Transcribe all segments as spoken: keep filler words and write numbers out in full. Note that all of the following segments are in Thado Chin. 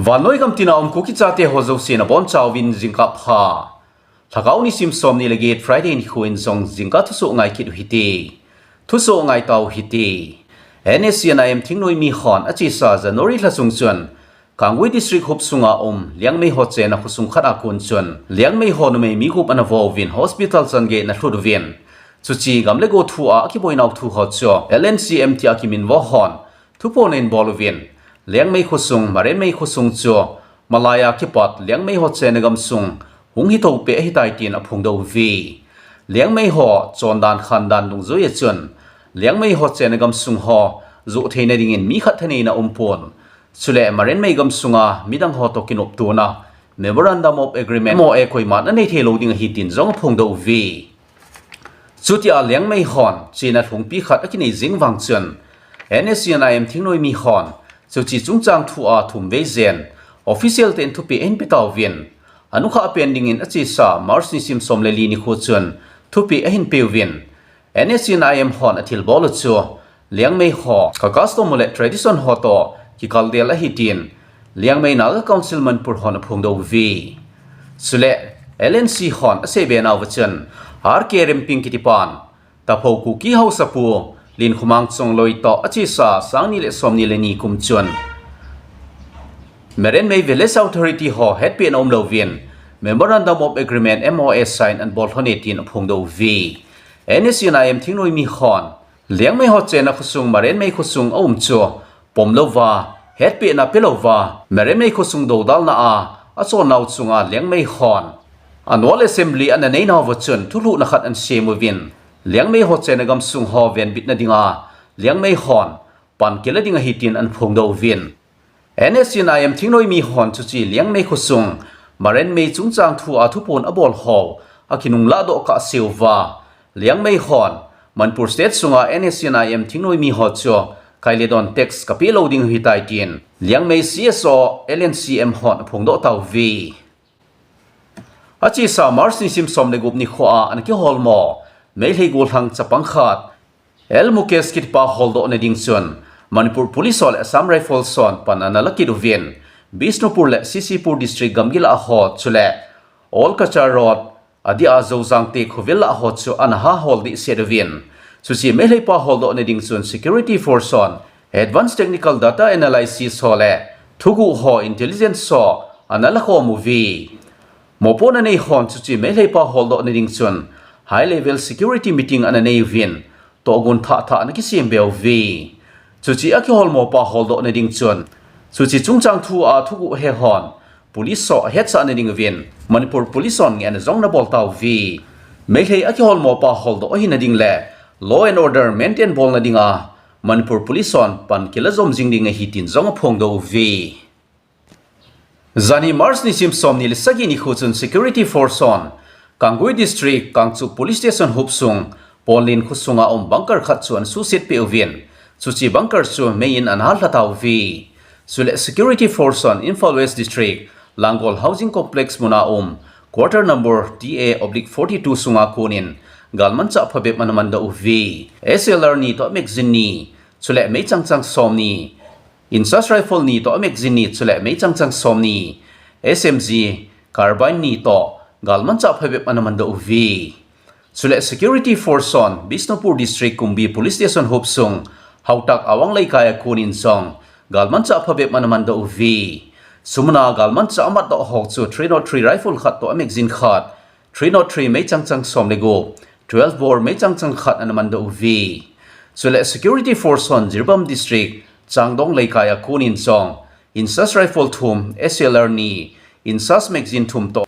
Vannoi gam tina um Kuki chate ho jouse nabonchauvin jingkah pha. Lhagao nisim somni le get Friday nikho in jong jingkah thusoh ngai kit u hite. Thusoh ngai tau hite. N S C N I M thingnoimi hon achesa January lha sung chun Kangpokpi District huop sunga um Liangmei ho chenna khosung khat a kon chun Liangmei ho numei mi gup ana vo uvin hospital changei ana lhut uvin. Chuche gam le go thu a akiboinau thu ho chu L N C M tia kiminvo hon thuphon ahin bol uvin, Liangmei khosung, Marenmei khosung chu malaiya kipat Liangmei ho chenna gamsung hung hithou peh ahitai tin aphongdoh uve. Liangmei ho chondan khandan dungjuiya chun Liangmei ho chenna gamsung ho joh theina dingin mi khat thaneina aumpon. Chule Marenmei gamsunga midang ho toh kinoptona Memorandum of Agreement, M O A, koiman anei thei lou ding ahi tin jong aphongdoh uve. Chutia Liangmei hon chenna lhungpi khat akinei jing vang chun N S C N I M thingnoimi hon chuche chungchang thu a thumvei jen official ten thupeh ahin pe tauvin, anukhah pen dingin achesa March nisim som le li nikho chun thupeh ahin peuvin, N S C N I M hon athilbol u chu Liangmei ho ka custom le tradition ho toh kikaldel ahi tin Liangmei Naga Council Manipur hon aphongdoh uve. Chule L N C hon aseibe nauva chun R K Remping kitipan Tapho Kuki haosapu Linkhomang Chongloi toh achesa sangni le somni le ni kum chun Marenmei Village Authority ho hetpehna umlouvin Memorandum of Agreement, M O A, sign anabol lhon e tin aphongdoh uve. N S C N I M thingnoimi hon Liangmei ho chenna khosung Marenmei khosung aum chu pomlouva, hetpehna pelouva, Marenmei khosung doudalna a achonnau chunga Liangmei hon Annual Assembly ananei nauva chun thulhuhna khat anasem uvin, Liangmei ho chenna gamsung ho venbitna dinga Liangmei hon pan kila ding ahi tin anaphongdoh uvin. N S C N I M thingnoimi hon chuche Liangmei khosung Marenmei chungchang thu a thuphon abol ho akinunglahdoh kahseuva, Liangmei hon Manipur State sunga N S C N I M thingnoimi ho chu kailedon tax kapeh lou ding ahitai tin Liangmei C S O L N C M hon aphongdoh tauve. Achesa March nisim som le gup nikho a anakiholmo Meitei gollhang chapang khat L Mukesh kitipa holdohna ding chun Manipur Police ho le Assam Rifles hon pan analakit uvin, Bishnupur le C C Pur District gamgi lah ho chule Old Cachar Road, adeh a Joujangte khovel lah ho chu anaha hol dehset uvin. Chuche Meiteipa holdohna ding chun Security Force hon Advanced Technical Data Analysis ho le thuguh ho, intelligence ho analakhom uve. Mopohna nei hon chuche Meiteipa holdohna ding chun High Level Security Meeting ananei uvin, tohgon thah thah anakisem beuve. Chuche akiholmopa holdohna ding chun chuche chungchang thu a thuguh he hon Police ho ahetsahna ding uvin Manipur Police hon ngehna jong anabol tauve. Meitei akiholmopa holdoh ahina ding le law and order maintain bolna dinga Manipur Police hon pan kila jom jing ding ahi tin jong aphongdoh uve. Janhi March nisim somni le sagi nikho chun Security Force hon Kangpokpi District, Kangchup Police Station huop sung Ponlin khosunga um bunker khat chu anasuhset peh uvin, chuche bunker chu meiyin anahal lha tauve. Chule Security Force hon Imphal West District, Langol Housing Complex muna um quarter number T A oblique forty two sunga konin galmanchah phabep anamandoh uve. S L R ni toh magazine ni, chule meichang chang somni, Inchas Rifle ni toh magazine ni, chule meichang chang somni, S M G carbine ni toh galmanchah phabep anamandoh uve. Chule Security Force hon Bishnupur District Kumbi Police Station huop sung Hautak Awang Leikai a konin jong galmanchah phabep anamandoh uve. Chumuna galmanchah amatdoh ho chu three nought three rifle khat toh magazine khat, three nought three meichang chang som le gup, twelve bore meichang chang khat anamandoh uve. Chule Security Force hon Jiribam District Changdong Leikai a konin jong Inchas Rifle thum, S L R ni, Inchas magazine thum toh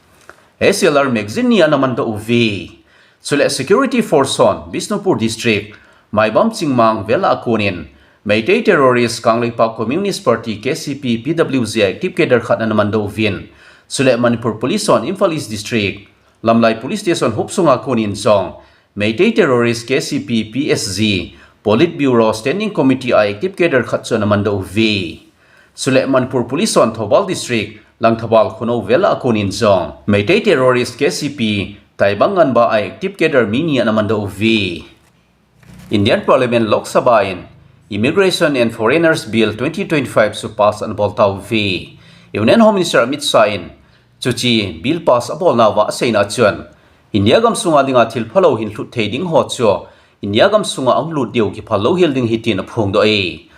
S L R magazine ni anamandoh uve. Chule Security Force hon Bishnupur District, Maibam Chingmang vel a konin Meitei terrorist Kangleipak Communist Party, K C P, P W G a active cadre khat anamandoh uvin. Chule Manipur Police hon Imphal East District, Lamlai Police Station huop sunga konin jong Meitei terrorist K C P, P S G Politburo Standing Committee a active cadre khat chu anamandoh uve. Chule Manipur Police hon Thoubal District, Langthabal Khunou vel a konin jong Meitei terrorist K C P Taibang Nganba a active cadre mi ni anamandoh uve. Indian Parliament Lok Sabha in Immigration and Foreigners Bill twenty twenty-five chu pass anabol tauve. Union Home Minister Amit Shah in chuche bill pass abolnauva aseina chun, India gamsunga dinga thil phalou hin lhut thei ding ho chu India gamsunga ahung lut diu kiphal louhel ding ahi tin aphongdoh e.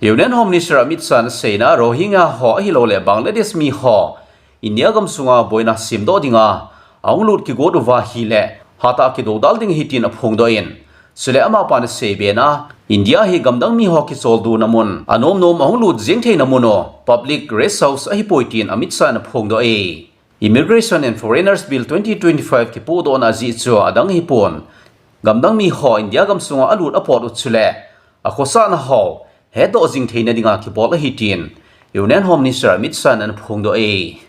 Union Home Minister Amit Shah in aseina, Rohingya ho ahilouleh Bangladesh mi ho India gamsunga boina semdoh dinga ahung lut kigot uva ahileh hatah a kidoudal ding ahi tin aphongdoh in, chuleh amapan aseibe na, India hi gamdang mi ho kicholdo na mun, anom nom ahung lut jeng theina mun u public rest house ahipoi tin Amit Shah in aphongdoh e. Immigration and Foreigners Bill twenty twenty-five kipohdohna jeh chu adang ahipon, gamdang mi ho India gamsunga alut apot u chuleh akhosahna ho hetdoh jing theina dinga kibol ahi tin Union Home Minister Amit Shah in anaphongdoh e.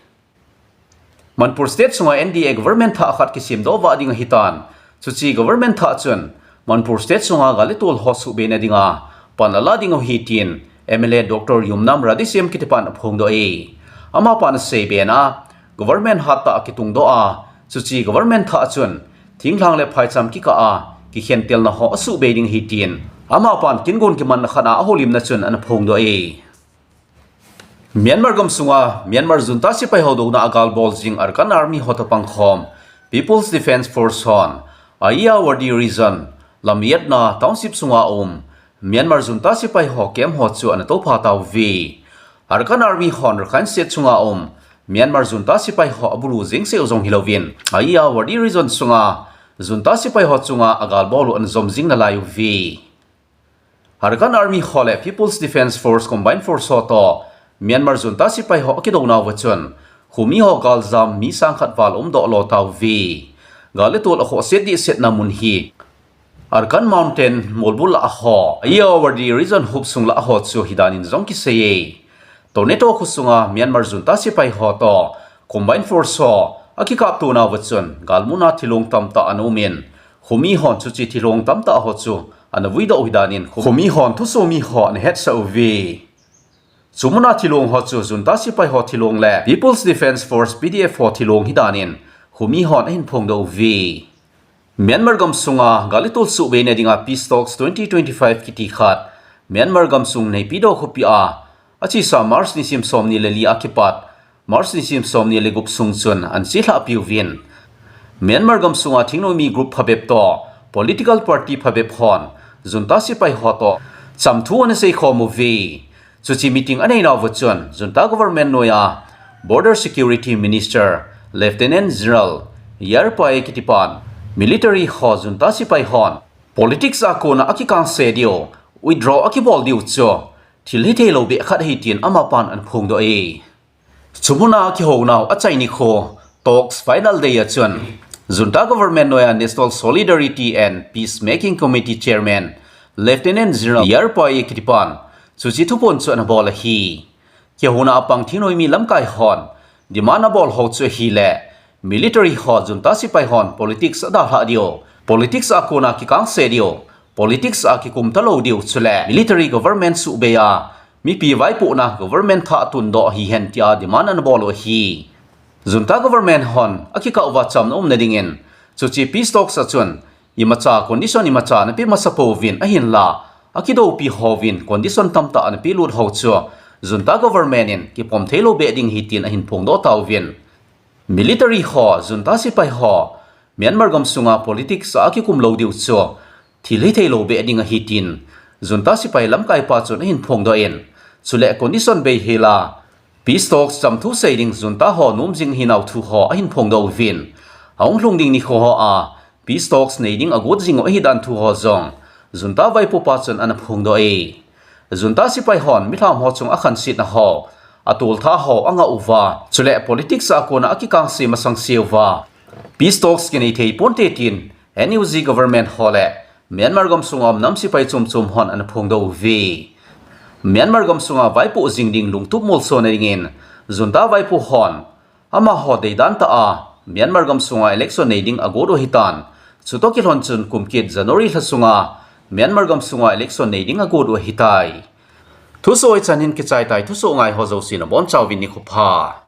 Manipur State sunga N D A government thah khat kisemdoh vah ding ahitan, chuche government thah chun Manipur State sunga gal le tol ho suhbeina dinga pan ala ding ahi tin M L A Doctor Yumnam Radheshyam kitipan aphongdoh e. Amapan aseibe na, government hattah a kitungdoh a, chuche government thah chun thinglhang le phaicham kikah a kikhentelna ho asuhbei ding ahi tin amapan kingon kimanna khat a ahoulimna chun anaphongdoh e. Myanmar gamsunga Myanmar junta sepai ho douna a galbol jing Arakan Army ho toh pangkhom People's Defence Force hon Ayeyarwady Region, Lamyetna Township sunga um Myanmar junta sepai ho camp ho chu anatoupha tauve. Arakan Army hon Rakhine State sunga um Myanmar junta sepai ho abulu jeng seh u jong hilouvin, Ayeyarwady Region sunga junta sepai ho chunga agalbol u anajom jing nalai uve. Arakan Army ho le People's Defence Force Combined Force ho toh Myanmar junta sepai ho akidounauva chun khomi ho galjam mi sangkhat val umdoh lo tauve. Gal le tol akhohset dehsetna mun hi Arakan Mountain molbul lah a ho, Ayeyarwady Region hopsung lah a ho chu ahidan in jong kisei e. Tornado khosunga Myanmar junta sepai ho toh Combined Force ho akikaptonauva chun galmuna thilong tamtah ana umin, khomi hon chuche thilong tamtah ho chu anavuidoh u ahidan in khomi hon thusoh mi ho anahetsah uve. Chumuna thilong ho chu junta sepai ho thilong le People's Defence Force, P D F ho thilong ahidan in khomi hon ahinphongdoh uve. Myanmar gamsunga gal le tol suhbeina dinga Peace Talks twenty twenty-five kiti khat Myanmar gamsung Naypyidaw khopi a achesa March nisim somni le li a kipat March nisim somni le gup sung chun anachelhah piuvin, Myanmar gamsunga thingnoimi group phabep toh political party phabep hon junta sepai ho toh chamthu anaseikhom uve. Chuche meeting aneinauva chun junta government noiya Border Security Minister Lieutenant General Yar Pay kitipan military ho junta sepai hon politics a kona akikangse diu, withdraw akibol diu chu thil hithei lou beh khat ahi tin amapan anaphongdoh e. Chumuna kihounau achai nikho talks final day a chun junta government noiya National Solidarity and Peacemaking Committee Chairman Lieutenant General Yar Pay kitipan chuche thuphon chu anabol ahi. Kihouna a pang thingnoimi lamkai hon demand abol ho chu ahileh military ho junta sepai hon politics adalhah diu, politics a kona kikangse diu, politics a kikum talou diu chuleh military government suhbei a mipi vaipohna government thah tundoh hihen tia demand anabol u ahi. Junta government hon akikah uva chamna umna dingin chuche peace talks a chun imacha condition imacha anape masa pouvin ahinla akidoupi houvin condition tamtah anapelut ho chu junta government in kipom theilou beh ding ahi tin ahinphongdoh tauvin. Military ho, junta sepai ho, Myanmar gamsunga politics a akikum lou diu chu thil hithei lou beh ding ahi tin junta sepai lamkaipa chun ahinphongdoh in, chuleh condition beihela peace talks chamthu sei ding junta ho nom jing ahinau thu ho ahinphongdoh uvin, ahung lhung ding nikho hoa peace talks nei ding agot jing u ahidan thu ho jong junta vaipopa chun anaphongdoh e. Junta sepai hon milham ho chunga khansetna ho, atoltha ho angah uva, chuleh politics a kona akikangse masang seuva peace talks kinei thei ponte tin N U G government ho le Myanmar gamsunga um nam sepai chomchom hon anaphongdoh uve. Myanmar gamsunga vaipoh jing ding lungtup molsona dingin junta vaipo hon amaho deidan tah a Myanmar gamsunga election nei ding agot u ahitan, chutoh kilhon chun kumkit January lha sunga Myanmar gamsunga election nei ding agot u ahitai. Thusoh hichan hin kichaitai, thusoh ngai ho jousen abonchauvin nikho pha.